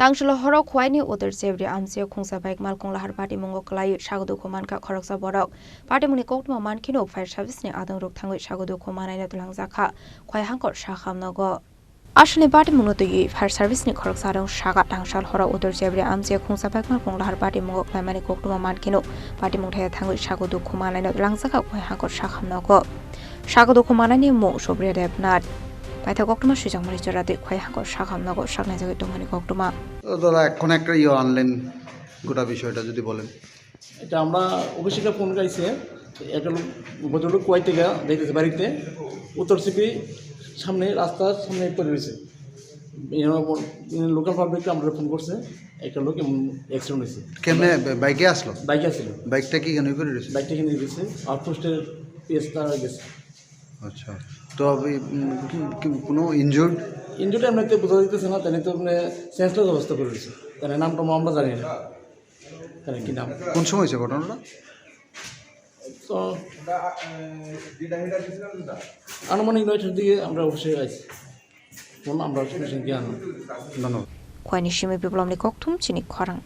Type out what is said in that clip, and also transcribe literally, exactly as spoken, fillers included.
Tangchwlo horo Khwaini Uttor Chebri amchio khungsa bike malkhung lahar patimungo kwlaiwi sago dukhu mankha khoroksa borok. Patimungni koktwma mankheno fire service ni adongrok thangwi sago dukhu manaino twlangjakha Khwai Hangkor Sakham nogo. Aswkni patimungno twiwi fire service ni khoroksa adong saka tangsal horo Uttor Chebri amchio khungsa bike malkhung lahar patimungo kwlaimani koktwma mankheno patimung thaya thangwi sago dukhu manaino twlangjakha Khwai Hangkor Sakham nogo. Sago dukhu manani mung Supriya Debnath. Paithak koktwma swijak mani chora twi Khwai Hangkor Sakham nogo saknai jagwi tongmani koktwma. তো দাদা, এখন একটা ইয়ে আনলেন, গোটা বিষয়টা যদি বলেন। এটা আমরা অফিসে ফোন গাইছে, একটা লোক, ভদ্রলোক কুয়াই থেকে যাইতেছে বাড়িতে, উত্তর সিপি সামনে, রাস্তার সামনে পড়ে রয়েছে। লোকাল পাবলিককে আমরা ফোন করছে, একটা লোক এমন অ্যাক্সিডেন্ট হয়েছে। কেমনে বা-, বাইকে আসলো? বাইকে আসছিল। বাইকটা কি কেন করে রয়েছে? বাইকটা কিনে গেছে, আউটপোস্টের পিএস তারা গেছে। আচ্ছা, তো ওই, উম, কি, কি কোনো ইনজুর্ড? ইনজুর্ড এমনিতে বোঝা যাইতেছে না, তাহলে তো মানে সেন্সলেস অবস্থা করে দিয়েছে, তাহলে নামটা আমরা জানি না, তাহলে কি নাম। কোন সময় হয়েছে ঘটনাটা? তো আনুমানিক নয়টার দিকে আমরা অবশ্যই আছি, ফোন আমরা সঙ্গে সঙ্গে আনলাম। ধন্যবাদ। Khwaini simi biplomni kokthum chini khorang.